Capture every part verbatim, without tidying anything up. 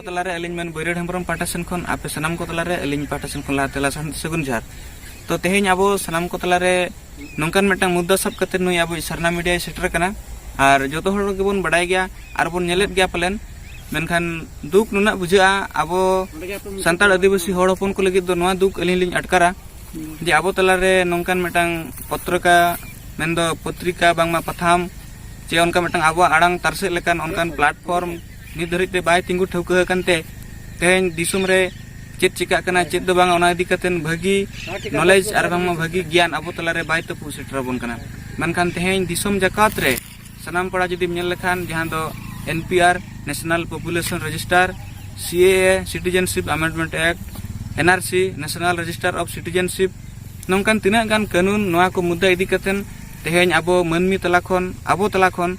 ᱛᱟᱞᱟᱨᱮ ᱟᱹᱞᱤᱧ ᱢᱮᱱ ᱵᱟᱹᱭᱨᱟᱹᱲ ᱦᱮᱢᱵᱨᱚᱢ ᱯᱟᱦᱴᱟ ᱥᱮᱱ ᱠᱷᱚᱱ ᱟᱯᱮ ᱥᱟᱱᱟᱢ ᱠᱚ ᱛᱟᱞᱟᱨᱮ ᱟᱹᱞᱤᱧ ᱯᱟᱦᱴᱟ ᱥᱮᱱ ᱠᱷᱚᱱ ᱞᱟᱦᱟ ᱛᱮᱞᱟ ᱥᱟᱱ- ᱥᱟᱹᱜᱩᱱ ᱡᱚᱦᱟᱨ᱾ ᱛᱚ ᱛᱮᱦᱮᱧ ᱟᱵᱚ ᱥᱟᱱᱟᱢ ᱠᱚ ᱛᱟᱞᱟᱨᱮ ᱱᱚᱝᱠᱟᱱ ᱢᱤᱫᱴᱟᱝ ᱢᱩᱫᱽᱫᱟ ᱥᱟᱵ ᱠᱟᱛᱮ ᱱᱩᱭ ᱟᱵᱚ ᱥᱟᱨᱱᱟ ᱢᱤᱰᱤᱭᱟᱭ ᱥᱮᱴᱮᱨ ᱟᱠᱟᱱᱟ᱾ ᱟᱨ ᱡᱚᱛᱚ ᱦᱚᱲ ᱜᱮᱵᱚᱱ ᱵᱟᱰᱟᱭ ᱜᱮᱭᱟ ᱟᱨ ᱵᱚᱱ ᱧᱮᱞᱮᱫ ᱜᱮᱭᱟ ᱯᱟᱞᱮᱱ, ᱢᱮᱱᱠᱷᱟᱱ ᱫᱩᱠ ᱱᱩᱱᱟᱹᱜ ᱵᱩᱡᱷᱟᱹᱜᱼᱟ ᱟᱵᱚ ᱥᱟᱱᱛᱟᱲ ᱟᱹᱫᱤᱵᱟᱹᱥᱤ ᱦᱚᱲ ᱦᱚᱯᱚᱱ ᱠᱚ ᱞᱟᱹᱜᱤᱫ ᱫᱚ᱾ ᱱᱚᱣᱟ ᱫᱩᱠ ᱟᱹᱞᱤᱧ ᱞᱤᱧ ᱟᱴᱠᱟᱨᱟ ᱡᱮ ᱟᱵᱚ ᱛᱟᱞᱟᱨᱮ ᱱᱚᱝᱠᱟᱱ ᱢᱤᱫᱴᱟᱝ ᱯᱚᱛᱨᱤᱠᱟ, ᱢᱮᱱᱫᱚ ᱯᱚᱛᱨᱤᱠᱟ ᱵᱟᱝᱢᱟ ᱯᱟᱛᱷᱟᱢ, ᱪᱮ ᱚᱱᱠᱟ ᱢᱤᱫᱴᱟᱝ ᱟᱵᱚᱣᱟᱜ ᱟᱲᱟᱝ ᱛᱟᱨᱥᱮᱫ ᱞᱮᱠᱟᱱ ᱚᱱᱠᱟᱱ ᱯᱞᱟᱴᱯᱷᱚᱨᱢ ᱱᱤᱛ ᱫᱷᱟᱹᱨᱤᱡ ᱛᱮ ᱵᱟᱭ ᱛᱤᱸᱜᱩ ᱴᱷᱟᱹᱣᱠᱟᱹ ᱟᱠᱟᱱ ᱛᱮ ᱛᱮᱦᱮᱧ ᱫᱤᱥᱚᱢ ᱨᱮ ᱪᱮᱫ ᱪᱤᱠᱟᱹᱜ ᱠᱟᱱᱟ, ᱪᱮᱫ ᱫᱚ ᱵᱟᱝ, ᱚᱱᱟ ᱤᱫᱤ ᱠᱟᱛᱮ ᱵᱷᱟᱹᱜᱤ ᱱᱚᱞᱮᱡᱽ ᱟᱨ ᱵᱟᱝᱢᱟ ᱵᱷᱟᱹᱜᱤ ᱜᱮᱭᱟᱱ ᱟᱵᱚ ᱛᱟᱞᱟᱨᱮ ᱵᱟᱭ ᱛᱟᱹᱯᱩ ᱥᱮᱴᱮᱨ ᱟᱵᱚᱱ ᱠᱟᱱᱟ᱾ ᱢᱮᱱᱠᱷᱟᱱ ᱛᱮᱦᱮᱧ ᱫᱤᱥᱚᱢ ᱡᱟᱠᱟᱛ ᱨᱮ ᱥᱟᱱᱟᱢ ᱯᱟᱲᱟ ᱡᱩᱫᱤᱢ ᱧᱮᱞ ᱞᱮᱠᱷᱟᱱ, ᱡᱟᱦᱟᱸ ᱫᱚ N P R, National Population Register, C A A, Citizenship Amendment Act, N R C, National Register of Citizenship, ᱱᱚᱝᱠᱟᱱ ᱛᱤᱱᱟᱹᱜ ᱜᱟᱱ ᱠᱟᱹᱱᱩᱱ, ᱱᱚᱣᱟ ᱠᱚ ᱢᱩᱫᱽᱫᱟ ᱤᱫᱤ ᱠᱟᱛᱮ ᱛᱮᱦᱮᱧ ᱟᱵᱚ ᱢᱟᱹᱱᱢᱤ ᱛᱟᱞᱟ ᱠᱷᱚᱱ, ᱟᱵᱚ ᱛᱟᱞᱟ ᱠᱷᱚᱱ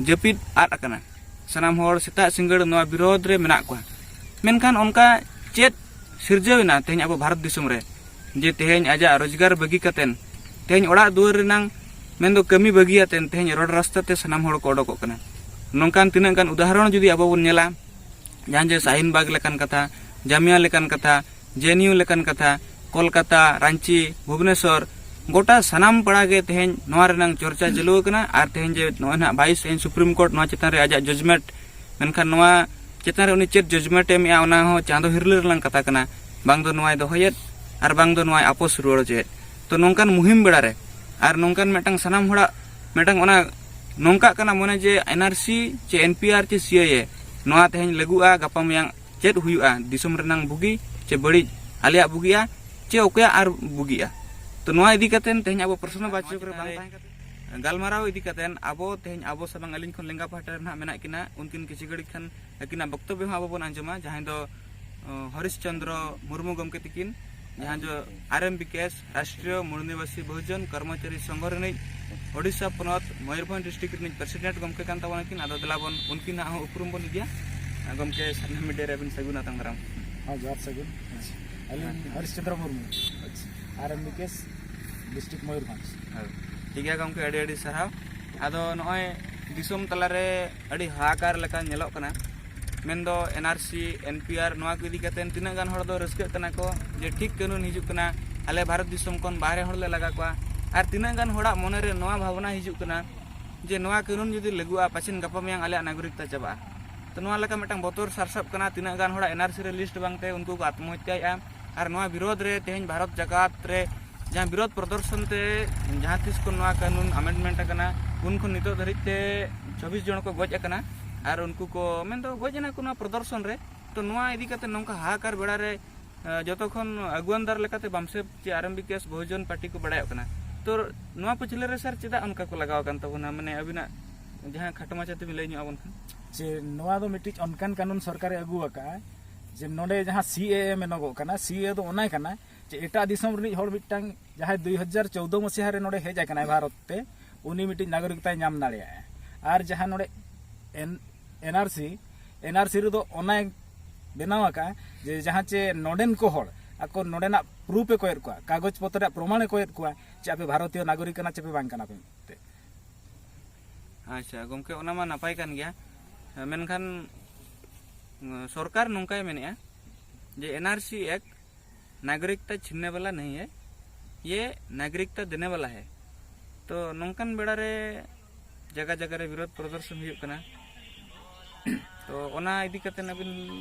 ᱡᱟᱹᱯᱤᱫ ᱟᱫ ᱟᱠᱟᱱᱟ᱾ ᱥᱟᱱᱟᱢ ᱦᱚᱲ ᱥᱮᱛᱟᱜ ᱥᱤᱸᱜᱟᱹᱲ ᱱᱚᱣᱟ ᱵᱤᱨᱳᱫᱷ ᱨᱮ ᱢᱮᱱᱟᱜ ᱠᱚᱣᱟ᱾ ᱢᱮᱱᱠᱷᱟᱱ ᱚᱱᱠᱟ ᱪᱮᱫ ᱥᱤᱨᱡᱟᱹᱣ ᱮᱱᱟ ᱛᱮᱦᱮᱧ ᱟᱵᱚ ᱵᱷᱟᱨᱚᱛ ᱫᱤᱥᱚᱢ ᱨᱮ, ᱡᱮ ᱛᱮᱦᱮᱧ ᱟᱡᱟᱜ ᱨᱳᱡᱽᱜᱟᱨ ᱵᱟᱹᱜᱤ ᱠᱟᱛᱮᱱ, ᱛᱮᱦᱮᱧ ᱚᱲᱟᱜ ᱫᱩᱣᱟᱹᱨ ᱨᱮᱱᱟᱝ ᱢᱮᱱᱫᱚ ᱠᱟᱹᱢᱤ ᱵᱟᱹᱜᱤᱭᱟᱛᱮᱱ ᱛᱮᱦᱮᱧ ᱨᱳᱰ ᱨᱟᱥᱛᱟ ᱛᱮ ᱥᱟᱱᱟᱢ ᱦᱚᱲ ᱠᱚ ᱚᱰᱚᱠᱚᱜ ᱠᱟᱱᱟ᱾ ᱱᱚᱝᱠᱟᱱ ᱛᱤᱱᱟᱹᱜ ᱜᱟᱱ ᱩᱫᱟᱦᱚᱨᱚᱱ ᱡᱩᱫᱤ ᱟᱵᱚ ᱵᱚᱱ ᱧᱮᱞᱟ, ᱡᱟᱦᱟᱸ ᱡᱮ ᱥᱟᱦᱤᱱ ᱵᱟᱜᱽ ᱞᱮᱠᱟᱱ ᱠᱟᱛᱷᱟ, ᱡᱟᱢᱤᱭᱟ ᱞᱮᱠᱟᱱ ᱠᱟᱛᱷᱟ, ᱠᱳᱞᱠᱟᱛᱟ, ᱨᱟᱸᱪᱤ, ᱵᱷᱩᱵᱽᱱᱮᱥᱚᱨ, ᱜᱚᱴᱟ ᱥᱟᱱᱟᱢ ᱯᱟᱲᱟ ᱜᱮ ᱛᱮᱦᱮᱧ ᱱᱚᱣᱟ ᱨᱮᱱᱟᱝ ᱪᱚᱨᱪᱟ ᱪᱟᱹᱞᱩ ᱟᱠᱟᱱᱟ᱾ ᱟᱨ ᱛᱮᱦᱮᱧ ᱡᱮ ᱱᱚᱜᱼᱚᱭ ᱱᱟᱦᱟᱜ ᱵᱟᱭᱤᱥ ᱛᱮᱦᱮᱧ ᱥᱩᱯᱨᱤᱢ ᱠᱳᱨᱴ ᱱᱚᱣᱟ ᱪᱮᱛᱟᱱ ᱨᱮ ᱟᱡᱟᱜ ᱡᱟᱡᱽᱢᱮᱱᱴ, ᱢᱮᱱᱠᱷᱟᱱ ᱱᱚᱣᱟ ᱪᱮᱛᱟᱱ ᱨᱮ ᱩᱱᱤ ᱪᱮᱫ ᱡᱟᱡᱽᱢᱮᱱᱴ ᱮ ᱮᱢᱮᱜᱼᱟ, ᱚᱱᱟ ᱦᱚᱸ ᱪᱟᱸᱫᱚ ᱦᱤᱨᱞᱟᱹ ᱨᱮᱱᱟᱝ ᱠᱟᱛᱷᱟ ᱠᱟᱱᱟ᱾ ᱵᱟᱝ ᱫᱚ ᱱᱚᱣᱟᱭ ᱫᱚᱦᱚᱭᱮᱫ ᱟᱨ ᱵᱟᱝ ᱫᱚ ᱱᱚᱣᱟᱭ ᱟᱯᱚᱥ ᱨᱩᱣᱟᱹᱲ ᱦᱚᱪᱚᱭᱮᱫ᱾ ᱛᱚ ᱱᱚᱝᱠᱟᱱ ᱢᱩᱦᱤᱢ ᱵᱮᱲᱟ ᱨᱮ ᱟᱨ ᱱᱚᱝᱠᱟᱱ ᱢᱤᱫᱴᱟᱝ ᱥᱟᱱᱟᱢ ᱦᱚᱲᱟᱜ ᱢᱤᱫᱴᱟᱝ ᱚᱱᱟ ᱱᱚᱝᱠᱟᱜ ᱠᱟᱱᱟ ᱢᱚᱱᱮ ᱡᱮ N R C ᱪᱮ N P R ᱪᱮ C A A ᱱᱚᱣᱟ ᱛᱮᱦᱮᱧ ᱞᱟᱹᱜᱩᱜᱼᱟ, ᱜᱟᱯᱟ ᱢᱮᱭᱟᱝ ᱪᱮᱫ ᱦᱩᱭᱩᱜᱼᱟ, ᱫᱤᱥᱚᱢ ᱨᱮᱱᱟᱝ ᱵᱩᱜᱤ ᱪᱮ ᱵᱟᱹᱲᱤᱡ, ᱟᱞᱮᱭᱟᱜ ᱵᱩᱜᱤᱜᱼᱟ ᱪᱮ ᱚᱠᱚᱭᱟᱜ ᱟᱨ ᱵᱩᱜᱤᱜᱼᱟ? ᱛᱚ ᱱᱚᱣᱟ ᱤᱫᱤ ᱠᱟᱛᱮ ᱛᱮᱦᱮᱧ ᱟᱵᱚ ᱯᱨᱚᱥᱱᱚ ᱵᱟᱪᱚᱠ ᱨᱮ ᱵᱟᱝ ᱛᱟᱦᱮᱸ ᱠᱟᱛᱮ ᱜᱟᱞᱢᱟᱨᱟᱣ ᱤᱫᱤ ᱠᱟᱛᱮ ᱟᱵᱚ ᱛᱮᱦᱮᱧ ᱟᱵᱚ ᱥᱟᱢᱟᱝ ᱟᱹᱞᱤᱧ ᱠᱷᱚᱱ ᱞᱮᱸᱜᱟ ᱯᱟᱦᱴᱟ ᱨᱮ ᱱᱟᱦᱟᱜ ᱢᱮᱱᱟᱜ ᱠᱤᱱᱟ, ᱩᱱᱠᱤᱱ ᱠᱤᱪᱷᱩ ᱜᱷᱟᱹᱲᱤᱡ ᱠᱷᱟᱱ ᱟᱹᱠᱤᱱᱟᱜ ᱵᱚᱠᱛᱚᱵᱵᱚ ᱦᱚᱸ ᱟᱵᱚ ᱵᱚᱱ ᱟᱸᱡᱚᱢᱟ, ᱡᱟᱦᱟᱸᱭ ᱫᱚ ᱚ, ᱦᱚᱨᱤᱥ ᱪᱚᱱᱫᱨᱚ ᱢᱩᱨᱢᱩ ᱜᱚᱢᱠᱮ ᱛᱤᱠᱤᱱ, ᱡᱟᱦᱟᱸ ᱫᱚ R M B K S, ᱨᱟᱥᱴᱨᱤᱭᱚ ᱢᱩᱲ ᱱᱤᱵᱟᱥᱤ ᱵᱚᱦᱩᱡᱚᱱ ᱠᱚᱨᱢᱚᱪᱟᱨᱤ ᱥᱚᱝᱜᱷᱚ ᱨᱤᱱᱤᱡ ᱳᱰᱤᱥᱟ ᱯᱚᱱᱚᱛ ᱢᱚᱭᱩᱨᱵᱷᱚᱸᱡᱽ ᱰᱤᱥᱴᱨᱤᱠᱴ ᱨᱤᱱᱤᱡ ᱯᱨᱮᱥᱤᱰᱮᱱᱴ ᱜᱚᱢᱠᱮ ᱠᱟᱱ ᱛᱟᱵᱚᱱᱟ ᱠᱤᱱ᱾ ᱟᱫᱚ ᱫᱮᱞᱟ ᱵᱚᱱ ᱩᱱᱠᱤᱱᱟᱜ ᱦᱚᱸ ᱩᱯᱨᱩᱢ ᱵᱚᱱ ᱤᱫᱤᱭᱟ᱾ ᱜᱚᱢᱠᱮ, ᱥᱟᱨᱱᱟ ᱢᱤᱰᱤᱭᱟ ᱨᱮ ᱟᱹᱵᱤᱱ ᱥᱟᱹᱜᱩᱱ ᱟᱛᱟᱝ ᱫᱟᱨᱟᱢ᱾ ᱦᱮᱸ, ᱡᱚᱦᱟᱨ ᱥᱟᱹᱜᱩᱱ᱾ ᱟᱹᱞᱤᱧ ᱦᱮᱸ᱾ ᱦᱚᱨᱤᱥ ᱪᱚᱱᱫᱨᱚ ᱢᱩᱨᱢᱩ᱾ ᱟᱪᱪᱷᱟ᱾ R M B K S, district Mayurbhanj. ᱦᱳᱭ᱾ ᱴᱷᱤᱠ ᱜᱮᱭᱟ ᱜᱚᱢᱠᱮ, ᱟᱹᱰᱤ ᱟᱹᱰᱤ ᱥᱟᱨᱦᱟᱣ᱾ ᱟᱫᱚ ᱱᱚᱜᱼᱚᱭ ᱫᱤᱥᱚᱢ ᱛᱟᱞᱟᱨᱮ ᱟᱹᱰᱤ ᱦᱟᱦᱟᱠᱟᱨ ᱞᱮᱠᱟ ᱧᱮᱞᱚᱜ ᱠᱟᱱᱟ᱾ ᱢᱮᱱᱫᱚ ᱮᱱ ᱟᱨ ᱥᱤ, ᱮᱱ ᱯᱤ ᱟᱨ, ᱱᱚᱣᱟ ᱠᱚ ᱤᱫᱤ ᱠᱟᱛᱮ ᱛᱤᱱᱟᱹᱜ ᱜᱟᱱ ᱦᱚᱲ ᱫᱚ ᱨᱟᱹᱥᱠᱟᱹᱜ ᱠᱟᱱᱟ ᱠᱚ ᱡᱮ ᱴᱷᱤᱠ ᱠᱟᱹᱱᱩᱱ ᱦᱤᱡᱩᱜ ᱠᱟᱱᱟ, ᱟᱞᱮ ᱵᱷᱟᱨᱚᱛ ᱫᱤᱥᱚᱢ ᱠᱷᱚᱱ ᱵᱟᱦᱨᱮ ᱦᱚᱲ ᱞᱮ ᱞᱟᱜᱟ ᱠᱚᱣᱟ, ᱟᱨ ᱛᱤᱱᱟᱹᱜ ᱜᱟᱱ ᱦᱚᱲᱟᱜ ᱢᱚᱱᱮᱨᱮ ᱱᱚᱣᱟ ᱵᱷᱟᱵᱽᱱᱟ ᱦᱤᱡᱩᱜ ᱠᱟᱱᱟ ᱡᱮ ᱱᱚᱣᱟ ᱠᱟᱹᱱᱩᱱ ᱡᱩᱫᱤ ᱞᱟᱹᱜᱩᱜᱼᱟ, ᱯᱟᱪᱷᱮᱱ ᱜᱟᱯᱟ ᱢᱮᱭᱟᱝ ᱟᱞᱮᱭᱟᱜ ᱱᱟᱜᱚᱨᱤᱠᱛᱟ ᱪᱟᱵᱟᱜᱼᱟ᱾ ᱛᱚ ᱱᱚᱣᱟ ᱞᱮᱠᱟ ᱢᱤᱫᱴᱟᱝ ᱵᱚᱛᱚᱨ ᱥᱟᱨᱥᱟᱜ ᱠᱟᱱᱟ᱾ ᱛᱤᱱᱟᱹᱜ ᱜᱟᱱ ᱦᱚᱲᱟᱜ ᱮᱱ ᱟᱨ ᱥᱤ ᱨᱮ ᱞᱤᱥᱴ ᱵᱟᱝᱛᱮ ᱩᱱᱠᱩ ᱠᱚ ᱟᱛᱢᱚᱦᱚᱛᱭᱟᱭᱮᱫᱼᱟ, ᱟᱨ ᱱᱚᱣᱟ ᱵᱤᱨᱳᱫᱷ ᱨᱮ ᱛᱮᱦᱮᱧ ᱵᱷᱟᱨᱚᱛ ᱡᱟᱠᱟᱛ ᱨᱮ ᱡᱟᱦᱟᱸ ᱵᱤᱨᱳᱫᱷ ᱯᱨᱚᱫᱚᱨᱥᱚᱱ ᱛᱮ ᱡᱟᱦᱟᱸ ᱛᱤᱥ ᱠᱷᱚᱱ ᱱᱚᱣᱟ ᱠᱟᱹᱱᱩᱱ ᱟᱢᱮᱱᱰᱢᱮᱱᱴ ᱟᱠᱟᱱᱟ, ᱩᱱ ᱠᱷᱚᱱ ᱱᱤᱛᱚᱜ ᱫᱷᱟᱹᱨᱤᱡ ᱛᱮ ᱪᱷᱚᱵᱵᱤᱥ ᱡᱚᱱ ᱠᱚ ᱜᱚᱡ ᱟᱠᱟᱱᱟ, ᱟᱨ ᱩᱱᱠᱩ ᱠᱚ ᱢᱮᱱᱫᱚ ᱜᱚᱡ ᱮᱱᱟ ᱠᱚ ᱱᱚᱣᱟ ᱯᱨᱚᱫᱚᱨᱥᱚᱱ ᱨᱮ᱾ ᱛᱚ ᱱᱚᱣᱟ ᱤᱫᱤ ᱠᱟᱛᱮ ᱱᱚᱝᱠᱟ ᱦᱟᱦᱟᱠᱟᱨ ᱵᱮᱲᱟ ᱨᱮ, ᱟᱸ, ᱡᱚᱛᱚ ᱠᱷᱚᱱ ᱟᱹᱜᱩᱣᱟᱹᱱᱫᱟᱨ ᱞᱮᱠᱟᱛᱮ ᱵᱟᱢᱥᱮᱵ ᱪᱮ ᱟᱨ ᱮᱢ ᱵᱤ ᱠᱮ ᱮᱥ ᱵᱚᱦᱩᱡᱚᱱ ᱯᱟᱨᱴᱤ ᱠᱚ ᱵᱟᱲᱟᱭᱚᱜ ᱠᱟᱱᱟ᱾ ᱛᱚ ᱱᱚᱣᱟ ᱯᱟᱹᱪᱷᱞᱟᱹ ᱨᱮ ᱥᱟᱨ ᱪᱮᱫᱟᱜ ᱚᱱᱠᱟ ᱠᱚ ᱞᱟᱜᱟᱣ ᱟᱠᱟᱱ ᱛᱟᱵᱚᱱᱟ? ᱢᱟᱱᱮ ᱟᱹᱵᱤᱱᱟᱜ ᱡᱟᱦᱟᱸ ᱠᱷᱟᱴᱚ ᱢᱟᱪᱷᱟ ᱛᱮᱵᱤᱱ ᱞᱟᱹᱭ ᱧᱚᱜ ᱟᱵᱚᱱ ᱠᱷᱟᱱ᱾ ᱡᱮ ᱱᱚᱣᱟ ᱫᱚ ᱢᱤᱫᱴᱤᱡ ᱚᱱᱠᱟᱱ ᱠᱟᱹᱱᱩᱱ ᱥᱚᱨᱠᱟᱨᱮ ᱟᱹᱜᱩ ᱟᱠᱟᱫᱼᱟ, ᱡᱮ ᱱᱚᱰᱮ ᱡᱟᱦᱟᱸ ᱥᱤ ᱮ ᱮ ᱢᱮᱱᱚᱜᱚᱜ ᱠᱟᱱᱟ, ᱥᱤ ᱮ ᱮ ᱫᱚ ᱚᱱᱟ ᱠᱟᱱᱟ ᱡᱮ ᱮᱴᱟᱜ ᱫᱤᱥᱚᱢ ᱨᱤᱱᱤᱡ ᱦᱚᱲ ᱢᱤᱫᱴᱟᱝ ᱡᱟᱦᱟᱸᱭ ᱫᱩᱭ ᱦᱟᱡᱟᱨ ᱪᱳᱣᱫᱚ ᱢᱟᱥᱤᱦᱟ ᱨᱮ ᱱᱚᱰᱮ ᱦᱮᱡ ᱟᱠᱟᱱᱟᱭ ᱵᱷᱟᱨᱚᱛ ᱛᱮ, ᱩᱱᱤ ᱢᱤᱫᱴᱤᱡ ᱱᱟᱜᱚᱨᱤᱠᱛᱟᱭ ᱧᱟᱢ ᱫᱟᱲᱮᱭᱟᱜᱼᱟ᱾ ᱟᱨ ᱡᱟᱦᱟᱸ ᱱᱚᱰᱮ ᱮᱱ-, ᱮᱱ ᱟᱨ ᱥᱤ, ᱮᱱ ᱟᱨ ᱥᱤ ᱨᱮᱫᱚ ᱚᱱᱟᱭ ᱵᱮᱱᱟᱣ ᱟᱠᱟᱫᱼᱟ ᱡᱮ ᱡᱟᱦᱟᱸ ᱪᱮ ᱱᱚᱰᱮᱱ ᱠᱚ ᱦᱚᱲ ᱟᱠᱚ ᱱᱚᱰᱮᱱᱟᱜ ᱯᱨᱩᱯᱷ ᱮ ᱠᱚᱭᱮᱫ ᱠᱚᱣᱟ, ᱠᱟᱜᱚᱡᱽ ᱯᱚᱛᱨᱚ ᱨᱮᱭᱟᱜ ᱯᱨᱚᱢᱟᱬ ᱮ ᱠᱚᱭᱮᱫ ᱠᱚᱣᱟ ᱪᱮ ᱟᱯᱮ ᱵᱷᱟᱨᱚᱛᱤᱭᱚ ᱱᱟᱜᱚᱨᱤᱠ ᱠᱟᱱᱟ ᱪᱮ ᱯᱮ ᱵᱟᱝ ᱠᱟᱱᱟ ᱯᱮ ᱢᱮᱱᱛᱮ᱾ ᱟᱪᱪᱷᱟ ᱜᱚᱢᱠᱮ, ᱚᱱᱟ ᱢᱟ ᱱᱟᱯᱟᱭ ᱠᱟᱱ ᱜᱮᱭᱟ, ᱢᱮᱱᱠᱷᱟᱱ, ᱩᱸ, ᱥᱚᱨᱠᱟᱨ ᱱᱚᱝᱠᱟᱭ ᱢᱮᱱᱮᱫᱼᱟ ᱡᱮ ᱮᱱ ᱟᱨ ᱥᱤ ᱮᱠᱴ ᱱᱟᱜᱚᱨᱤᱠᱛᱟ ᱪᱷᱤᱱᱱᱮ ᱵᱟᱞᱟ ᱱᱟᱦᱤ ᱦᱮ, ᱭᱮ ᱱᱟᱜᱚᱨᱤᱠᱛᱟ ᱫᱮᱱᱮ ᱵᱟᱞᱟ ᱦᱮ᱾ ᱛᱚ ᱱᱚᱝᱠᱟᱱ ᱵᱮᱲᱟ ᱨᱮ ᱡᱟᱭᱜᱟ ᱡᱟᱭᱜᱟ ᱨᱮ ᱵᱤᱨᱳᱫᱷ ᱯᱨᱚᱫᱚᱨᱥᱚᱱ ᱦᱩᱭᱩᱜ ᱠᱟᱱᱟ᱾ ᱛᱚ ᱚᱱᱟ ᱤᱫᱤ ᱠᱟᱛᱮ ᱟᱹᱵᱤᱱ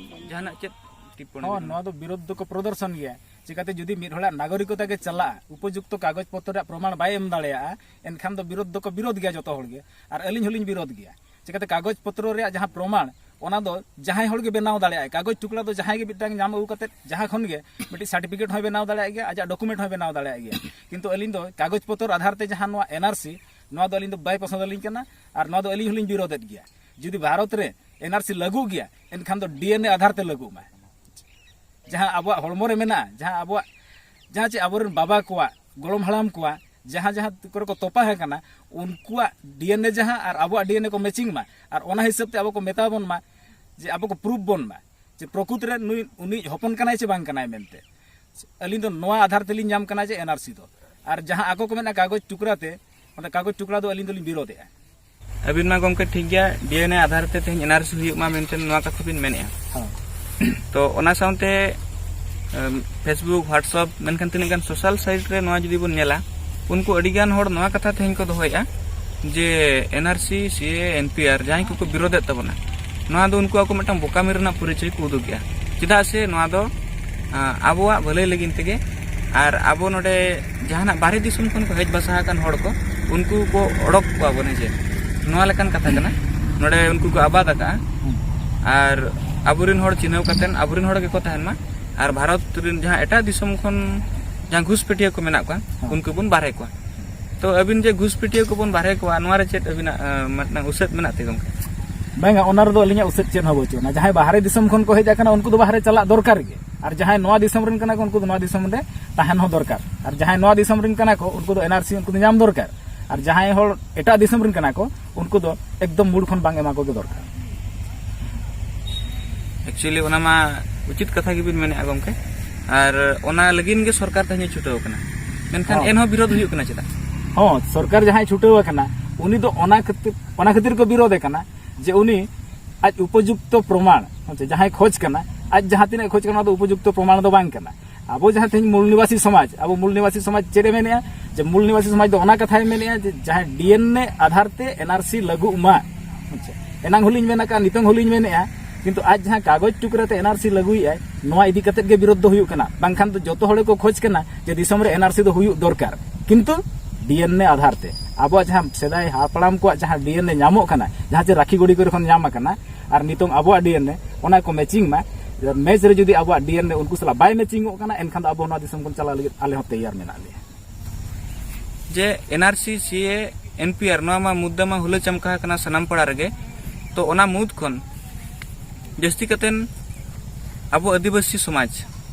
ᱡᱟᱦᱟᱱᱟᱜ ᱪᱮᱫ ᱴᱤᱯᱯᱚᱬᱤ ᱦᱚᱸ, ᱵᱤᱱ ᱱᱚᱣᱟ ᱫᱚ ᱵᱤᱨᱳᱫᱷ ᱫᱚᱠᱚ ᱯᱨᱚᱫᱚᱨᱥᱚᱱ ᱜᱮᱭᱟ᱾ ᱪᱤᱠᱟᱹᱛᱮ ᱡᱩᱫᱤ ᱢᱤᱫ ᱦᱚᱲᱟᱜ ᱱᱟᱜᱚᱨᱤᱠᱚᱛᱟ ᱜᱮ ᱪᱟᱞᱟᱜᱼᱟ, ᱩᱯᱚᱡᱩᱠᱛᱚ ᱠᱟᱜᱚᱡᱽ ᱯᱚᱛᱨᱚ ᱨᱮᱭᱟᱜ ᱯᱨᱚᱢᱟᱬ ᱵᱟᱭ ᱮᱢ ᱫᱟᱲᱮᱭᱟᱜᱼᱟ, ᱮᱱᱠᱷᱟᱱ ᱫᱚ ᱵᱤᱨᱳᱫᱷ ᱫᱚᱠᱚ ᱵᱤᱨᱳᱫᱷ ᱜᱮᱭᱟ ᱡᱚᱛᱚ ᱦᱚᱲ ᱜᱮ, ᱟᱨ ᱟᱹᱞᱤᱧ ᱦᱚᱸᱞᱤᱧ ᱵᱤᱨᱳᱫᱷ ᱜᱮᱭᱟ᱾ ᱪᱤᱠᱟᱹᱛᱮ ᱠᱟᱜᱚᱡᱽ ᱯᱚᱛᱨᱚ ᱨᱮᱭᱟᱜ ᱡᱟᱦᱟᱸ ᱯᱨᱚᱢᱟᱬ, ᱚᱱᱟ ᱫᱚ ᱡᱟᱦᱟᱸᱭ ᱦᱚᱲ ᱜᱮ ᱵᱮᱱᱟᱣ ᱫᱟᱲᱮᱭᱟᱜᱼᱟᱭ᱾ ᱠᱟᱜᱚᱡᱽ ᱴᱩᱠᱲᱟ ᱫᱚ ᱡᱟᱦᱟᱸᱭ ᱜᱮ ᱢᱤᱫᱴᱟᱝ ᱧᱟᱢ ᱟᱹᱜᱩ ᱠᱟᱛᱮ ᱡᱟᱦᱟᱸ ᱠᱷᱚᱱ ᱜᱮ ᱢᱤᱫᱴᱤᱡ ᱥᱟᱨᱴᱤᱯᱷᱤᱠᱮᱴ ᱦᱚᱸᱭ ᱵᱮᱱᱟᱣ ᱫᱟᱲᱮᱭᱟᱜ ᱜᱮᱭᱟ, ᱟᱡᱟᱜ ᱰᱚᱠᱩᱢᱮᱱᱴ ᱦᱚᱸᱭ ᱵᱮᱱᱟᱣ ᱫᱟᱲᱮᱭᱟᱜ ᱜᱮᱭᱟ᱾ ᱠᱤᱱᱛᱩ ᱟᱹᱞᱤᱧ ᱫᱚ ᱠᱟᱜᱚᱡᱽ ᱯᱚᱛᱨᱚ ᱟᱫᱷᱟᱨ ᱛᱮ ᱡᱟᱦᱟᱸ ᱱᱚᱣᱟ ᱮᱱ ᱟᱨ ᱥᱤ, ᱱᱚᱣᱟ ᱫᱚ ᱟᱹᱞᱤᱧ ᱫᱚ ᱵᱟᱭ ᱯᱚᱥᱚᱸᱫ ᱟᱹᱞᱤᱧ ᱠᱟᱱᱟ, ᱟᱨ ᱱᱚᱣᱟ ᱫᱚ ᱟᱹᱞᱤᱧ ᱦᱚᱸᱞᱤᱧ ᱵᱤᱨᱳᱫᱮᱫ ᱜᱮᱭᱟ᱾ ᱡᱩᱫᱤ ᱵᱷᱟᱨᱚᱛ ᱨᱮ ᱮᱱ ᱟᱨ ᱥᱤ ᱞᱟᱹᱜᱩᱜ ᱜᱮᱭᱟ, ᱮᱱᱠᱷᱟᱱ ᱫᱚ ᱰᱤ ᱮᱱ ᱮ ᱟᱫᱷᱟᱨ ᱛᱮ ᱞᱟᱹᱜᱩᱜ ᱢᱟ᱾ ᱡᱟᱦᱟᱸ ᱟᱵᱚᱣᱟᱜ ᱦᱚᱲᱢᱚ ᱨᱮ ᱢᱮᱱᱟᱜᱼᱟ, ᱡᱟᱦᱟᱸ ᱟᱵᱚᱣᱟᱜ, ᱡᱟᱦᱟᱸ ᱪᱮ ᱟᱵᱚᱨᱮᱱ ᱵᱟᱵᱟ ᱠᱚᱣᱟᱜ, ᱜᱚᱲᱚᱢ ᱦᱟᱲᱟᱢ ᱠᱚᱣᱟᱜ, ᱡᱟᱦᱟᱸ ᱡᱟᱦᱟᱸ ᱠᱚᱨᱮ ᱠᱚ ᱛᱚᱯᱟ ᱟᱠᱟᱱᱟ, ᱩᱱᱠᱩᱣᱟᱜ ᱰᱤ ᱮᱱ ᱮ ᱡᱟᱦᱟᱸ ᱟᱨ ᱟᱵᱚᱣᱟᱜ ᱰᱤ ᱮᱱ ᱮ ᱠᱚ ᱢᱮᱪᱤᱝ ᱢᱟ, ᱟᱨ ᱚᱱᱟ ᱦᱤᱥᱟᱹᱵ ᱛᱮ ᱟᱵᱚ ᱠᱚ ᱢᱮᱛᱟ ᱵᱚᱱ ᱢᱟ, ᱡᱮ ᱟᱵᱚ ᱠᱚ ᱯᱨᱩᱯᱷ ᱵᱚᱱ ᱢᱟ ᱡᱮ ᱯᱨᱚᱠᱩᱛ ᱨᱮ ᱱᱩᱭ, ᱩᱱᱤ ᱦᱚᱯᱚᱱ ᱠᱟᱱᱟᱭ ᱪᱮ ᱵᱟᱝ ᱠᱟᱱᱟᱭ ᱢᱮᱱᱛᱮ᱾ ᱟᱹᱞᱤᱧ ᱫᱚ ᱱᱚᱣᱟ ᱟᱫᱷᱟᱨ ᱛᱮᱞᱤᱧ ᱧᱟᱢ ᱠᱟᱱᱟ ᱡᱮ ᱮᱱ ᱟᱨ ᱥᱤ ᱫᱚ᱾ ᱟᱨ ᱡᱟᱦᱟᱸ ᱟᱠᱚ ᱠᱚ ᱢᱮᱱᱟ ᱠᱟᱜᱚᱡᱽ ᱴᱩᱠᱨᱟ ᱛᱮ, ᱚᱱᱟ ᱠᱟᱜᱚᱡᱽ ᱴᱩᱠᱨᱟ ᱫᱚ ᱟᱹᱞᱤᱧ ᱫᱚᱞᱤᱧ ᱵᱤᱨᱳᱫᱮᱜᱼᱟ᱾ ᱟᱹᱵᱤᱱ ᱢᱟ ᱜᱚᱢᱠᱮ ᱴᱷᱤᱠ ᱜᱮᱭᱟ, ᱰᱤ ᱮᱱ ᱮ ᱟᱫᱷᱟᱨ ᱛᱮ ᱛᱮᱦᱮᱧ ᱮᱱ ᱟᱨ ᱥᱤ ᱦᱩᱭᱩᱜ ᱢᱟ ᱢᱮᱱᱛᱮ ᱱᱚᱣᱟ ᱠᱟᱛᱷᱟ ᱵᱤᱱ ᱢᱮᱱᱮᱫᱼᱟ᱾ ᱦᱮᱸ᱾ ᱛᱚ ᱚᱱᱟ ᱥᱟᱶᱛᱮ ᱮᱢ, Facebook, WhatsApp, ᱢᱮᱱᱠᱷᱟᱱ ᱛᱤᱱᱟᱹᱜ ᱜᱟᱱ ᱥᱳᱥᱟᱞ ᱥᱟᱭᱤᱴ ᱨᱮ ᱱᱚᱣᱟ ᱡᱩᱫᱤ ᱵᱚᱱ ᱧᱮᱞᱟ, ᱩᱱᱠᱩ ᱟᱹᱰᱤ ᱜᱟᱱ ᱦᱚᱲ ᱱᱚᱣᱟ ᱠᱟᱛᱷᱟ ᱛᱮᱦᱮᱧ ᱠᱚ ᱫᱚᱦᱚᱭᱮᱫᱼᱟ ᱡᱮ ᱮᱱ ᱟᱨ ᱥᱤ, ᱥᱤ ᱮ, ᱮᱱ ᱯᱤ ᱟᱨ ᱡᱟᱦᱟᱸᱭ ᱠᱚᱠᱚ ᱵᱤᱨᱳᱫᱮᱫ ᱛᱟᱵᱚᱱᱟ, ᱱᱚᱣᱟ ᱫᱚ ᱩᱱᱠᱩ ᱟᱠᱚ ᱢᱤᱫᱴᱟᱝ ᱵᱚᱠᱟᱢᱤ ᱨᱮᱱᱟᱜ ᱯᱚᱨᱤᱪᱚᱭ ᱠᱚ ᱩᱫᱩᱜᱮᱫᱼᱟ᱾ ᱪᱮᱫᱟᱜ ᱥᱮ ᱱᱚᱣᱟ ᱫᱚ ᱟᱸ, ᱟᱵᱚᱣᱟᱜ ᱵᱷᱟᱹᱞᱟᱹᱭ ᱞᱟᱹᱜᱤᱫ ᱛᱮᱜᱮ, ᱟᱨ ᱟᱵᱚ ᱱᱚᱰᱮ ᱡᱟᱦᱟᱱᱟᱜ ᱵᱟᱦᱨᱮ ᱫᱤᱥᱚᱢ ᱠᱷᱚᱱ ᱠᱚ ᱦᱮᱡ ᱵᱟᱥᱟ ᱟᱠᱟᱱ ᱦᱚᱲ ᱠᱚ, ᱩᱱᱠᱩ ᱠᱚ ᱚᱰᱚᱠ ᱠᱚᱣᱟ ᱵᱚᱱ, ᱦᱮᱸ ᱪᱮ? ᱱᱚᱣᱟ ᱞᱮᱠᱟᱱ ᱠᱟᱛᱷᱟ ᱠᱟᱱᱟ᱾ ᱱᱚᱰᱮ ᱩᱱᱠᱩ ᱠᱚ ᱟᱵᱟᱫ ᱟᱠᱟᱫᱼᱟ, ᱟᱨ ᱟᱵᱚᱨᱮᱱ ᱦᱚᱲ ᱪᱤᱱᱦᱟᱹᱣ ᱠᱟᱛᱮᱱ ᱟᱵᱚᱨᱮᱱ ᱦᱚᱲ ᱜᱮᱠᱚ ᱛᱟᱦᱮᱱ ᱢᱟ᱾ ᱟᱨ ᱵᱷᱟᱨᱚᱛ ᱨᱮᱱ ᱡᱟᱦᱟᱸ ᱮᱴᱟᱜ ᱫᱤᱥᱚᱢ ᱠᱷᱚᱱ ᱡᱟᱦᱟᱸ ᱜᱷᱩᱥᱯᱮᱴᱤᱭᱟᱹ ᱠᱚ ᱢᱮᱱᱟᱜ ᱠᱚᱣᱟ, ᱦᱮᱸ᱾ ᱩᱱᱠᱩ ᱵᱚᱱ ᱵᱟᱦᱨᱮ ᱠᱚᱣᱟ᱾ ᱛᱚ ᱟᱹᱵᱤᱱ ᱡᱮ ᱜᱷᱩᱥᱯᱮᱴᱤᱭᱟᱹ ᱠᱚᱵᱚᱱ ᱵᱟᱦᱨᱮ ᱠᱚᱣᱟ, ᱱᱚᱣᱟ ᱨᱮ ᱪᱮᱫ ᱟᱹᱵᱤᱱᱟᱜ, ᱟᱸ, ᱢᱤᱫᱴᱟᱝ ᱩᱥᱟᱹᱫ ᱢᱮᱱᱟᱜ ᱛᱮ, ᱜᱚᱢᱠᱮ? ᱵᱟᱝᱟ, ᱚᱱᱟ ᱨᱮᱫᱚ ᱟᱹᱞᱤᱧᱟᱜ ᱩᱥᱟᱹᱫ ᱪᱮᱫ ᱦᱚᱸ ᱵᱟᱹᱪᱩᱜ ᱟᱱᱟ᱾ ᱡᱟᱦᱟᱸᱭ ᱵᱟᱦᱨᱮ ᱫᱤᱥᱚᱢ ᱠᱷᱚᱱ ᱠᱚ ᱦᱮᱡ ᱟᱠᱟᱱᱟ, ᱩᱱᱠᱩ ᱫᱚ ᱵᱟᱦᱨᱮ ᱪᱟᱞᱟᱜ ᱫᱚᱨᱠᱟᱨ ᱜᱮ᱾ ᱟᱨ ᱡᱟᱦᱟᱸᱭ ᱱᱚᱣᱟ ᱫᱤᱥᱚᱢ ᱨᱮᱱ ᱠᱟᱱᱟ ᱠᱚ, ᱩᱱᱠᱩ ᱫᱚ ᱱᱚᱣᱟ ᱫᱤᱥᱚᱢ ᱨᱮ ᱛᱟᱦᱮᱱ ᱦᱚᱸ ᱫᱚᱨᱠᱟᱨ᱾ ᱟᱨ ᱡᱟᱦᱟᱸᱭ ᱱᱚᱣᱟ ᱫᱤᱥᱚᱢ ᱨᱮᱱ ᱠᱟᱱᱟ ᱠᱚ, ᱩᱱᱠᱩ ᱫᱚ ᱮᱱ ᱟᱨ ᱥᱤ ᱩᱱᱠᱩ ᱫᱚ ᱧᱟᱢ ᱫᱚᱨᱠᱟᱨ᱾ ᱟᱨ ᱡᱟᱦᱟᱸᱭ ᱦᱚᱲ ᱮᱴᱟᱜ ᱫᱤᱥᱚᱢ ᱨᱮᱱ ᱠᱟᱱᱟ ᱠᱚ, ᱩᱱᱠᱩ ᱫᱚ ᱮᱠᱫᱚᱢ ᱢᱩᱲ ᱠᱷᱚᱱ ᱵᱟᱝ ᱮᱢᱟ ᱠᱚᱜᱮ ᱫᱚᱨᱠᱟᱨ᱾ ᱮᱠᱪᱩᱭᱮᱞᱤ ᱚᱱᱟ ᱢᱟ ᱩᱪᱤᱛ ᱠᱟᱛᱷᱟ ᱜᱮᱵᱤᱱ ᱢᱮᱱᱮᱫᱼᱟ, ᱜᱚᱢᱠᱮ᱾ ᱟᱨ ᱚᱱᱟ ᱞᱟᱹᱜᱤᱫ ᱜᱮ ᱥᱚᱨᱠᱟᱨ ᱛᱮᱦᱮᱧ ᱮ ᱪᱷᱩᱴᱟᱹᱣ ᱟᱠᱟᱱᱟ, ᱢᱮᱱᱠᱷᱟᱱ ᱦᱚᱸ᱾ ᱮᱱᱦᱚᱸ ᱵᱤᱨᱳᱫ ᱦᱩᱭᱩᱜ ᱠᱟᱱᱟ᱾ ᱪᱮᱫᱟᱜ? ᱦᱚᱸ, ᱥᱚᱨᱠᱟᱨ ᱡᱟᱦᱟᱸᱭ ᱪᱷᱩᱴᱟᱹᱣ ᱟᱠᱟᱱᱟ, ᱩᱱᱤ ᱫᱚ ᱚᱱᱟ ᱠᱷᱟᱹᱛᱤᱨ, ᱚᱱᱟ ᱠᱷᱟᱹᱛᱤᱨ ᱠᱚ ᱵᱤᱨᱳᱫ ᱮ ᱠᱟᱱᱟ ᱡᱮ ᱩᱱᱤ ᱟᱡ ᱩᱯᱚᱡᱩᱠᱛᱚ ᱯᱨᱚᱢᱟᱬ, ᱦᱮᱸ ᱪᱮ, ᱡᱟᱦᱟᱸᱭ ᱠᱷᱚᱡᱽ ᱠᱟᱱᱟ, ᱟᱡ ᱡᱟᱦᱟᱸ ᱛᱤᱱᱟᱹᱜ ᱠᱷᱚᱡᱽ ᱠᱟᱱᱟ, ᱚᱱᱟ ᱫᱚ ᱩᱯᱚᱡᱩᱠᱛᱚ ᱯᱨᱚᱢᱟᱬ ᱫᱚ ᱵᱟᱝ ᱠᱟᱱᱟ᱾ ᱟᱵᱚ ᱡᱟᱦᱟᱸ ᱛᱮᱦᱮᱧ ᱢᱩᱞ ᱱᱤᱵᱟᱥᱤ ᱥᱚᱢᱟᱡᱽ, ᱟᱵᱚ ᱢᱩᱞ ᱱᱤᱵᱟᱥᱤ ᱥᱚᱢᱟᱡᱽ ᱪᱮᱫ ᱮ ᱢᱮᱱᱮᱜᱼᱟ? ᱡᱮ ᱢᱩᱞ ᱱᱤᱵᱟᱥᱤ ᱥᱚᱢᱟᱡᱽ ᱫᱚ ᱚᱱᱟ ᱠᱟᱛᱷᱟᱭ ᱢᱮᱱᱮᱜᱼᱟ ᱡᱮ ᱡᱟᱦᱟᱸᱭ ᱰᱤ ᱮᱱ ᱮ ᱟᱫᱷᱟᱨ ᱛᱮ ᱮᱱ ᱟᱨ ᱥᱤ ᱞᱟᱹᱜᱩᱜ ᱢᱟ᱾ ᱟᱪᱪᱷᱟ, ᱮᱱᱟᱝ ᱦᱚᱸᱞᱤᱧ ᱢᱮᱱ ᱟᱠᱟᱫᱼᱟ, ᱱᱤᱛᱚᱝ ᱦᱚᱸᱞᱤᱧ ᱢᱮᱱᱮᱜᱼᱟ, ᱠᱤᱱᱛᱩ ᱟᱡ ᱡᱟᱦᱟᱸ ᱠᱟᱜᱚᱡᱽ ᱴᱩᱠᱨᱟᱹ ᱛᱮ ᱮᱱ ᱟᱨ ᱥᱤ ᱞᱟᱹᱜᱩᱭᱮᱫᱼᱟᱭ, ᱱᱚᱣᱟ ᱤᱫᱤ ᱠᱟᱛᱮᱫ ᱜᱮ ᱵᱤᱨᱳᱫᱷ ᱫᱚ ᱦᱩᱭᱩᱜ ᱠᱟᱱᱟ᱾ ᱵᱟᱝᱠᱷᱟᱱ ᱫᱚ ᱡᱚᱛᱚ ᱦᱚᱲ ᱜᱮᱠᱚ ᱠᱷᱚᱡᱽ ᱠᱟᱱᱟ ᱡᱮ ᱫᱤᱥᱚᱢ ᱨᱮ ᱮᱱ ᱟᱨ ᱥᱤ ᱫᱚ ᱦᱩᱭᱩᱜ ᱫᱚᱨᱠᱟᱨ, ᱠᱤᱱᱛᱩ ᱰᱤ ᱮᱱ ᱮ ᱟᱫᱷᱟᱨ ᱛᱮ᱾ ᱟᱵᱚᱣᱟᱜ ᱡᱟᱦᱟᱸ ᱥᱮᱫᱟᱭ ᱦᱟᱯᱲᱟᱢ ᱠᱚᱣᱟᱜ ᱡᱟᱦᱟᱸ ᱰᱤ ᱮᱱ ᱮ ᱧᱟᱢᱚᱜ ᱠᱟᱱᱟ, ᱡᱟᱦᱟᱸ ᱪᱮ ᱨᱟᱠᱷᱤ ᱜᱚᱲᱤ ᱠᱚᱨᱮ ᱠᱷᱚᱱ ᱧᱟᱢ ᱟᱠᱟᱱᱟ, ᱟᱨ ᱱᱤᱛᱚᱝ ᱟᱵᱚᱣᱟᱜ ᱰᱤ ᱮᱱ ᱮ, ᱚᱱᱟ ᱠᱚ ᱢᱮᱪᱤᱝ ᱢᱟ᱾ ᱢᱮᱪ ᱨᱮ ᱡᱩᱫᱤ ᱟᱵᱚᱣᱟᱜ ᱰᱤ ᱮᱱ ᱮ ᱩᱱᱠᱩ ᱥᱟᱞᱟᱜ ᱵᱟᱭ ᱢᱮᱪᱤᱝᱚᱜ ᱠᱟᱱᱟ, ᱮᱱᱠᱷᱟᱱ ᱫᱚ ᱟᱵᱚ ᱱᱚᱣᱟ ᱫᱤᱥᱚᱢ ᱠᱷᱚᱱ ᱪᱟᱞᱟᱜ ᱞᱟᱹᱜᱤᱫ ᱟᱞᱮ ᱦᱚᱸ ᱛᱮᱭᱟᱨ ᱢᱮᱱᱟᱜ ᱞᱮᱭᱟ᱾ ᱡᱮ ᱮᱱ ᱟᱨ ᱥᱤ, ᱥᱤ ᱮ, ᱮᱱ ᱯᱤ ᱟᱨ, ᱱᱚᱣᱟ ᱢᱟ ᱢᱩᱫᱽᱫᱟ ᱢᱟ ᱦᱩᱞᱟᱹ ᱪᱟᱢᱠᱟ ᱟᱠᱟᱱᱟ ᱥᱟᱱᱟᱢ ᱯᱟᱲᱟ ᱨᱮᱜᱮ᱾ ᱛᱚ ᱚᱱᱟ ᱢᱩᱫᱽ ᱠᱷᱚᱱ ᱡᱟᱹᱥᱛᱤ ᱠᱟᱛᱮᱱ ᱟᱵᱚ ᱟᱹᱫᱤᱵᱟᱹᱥᱤ ᱥᱚᱢᱟᱡᱽ,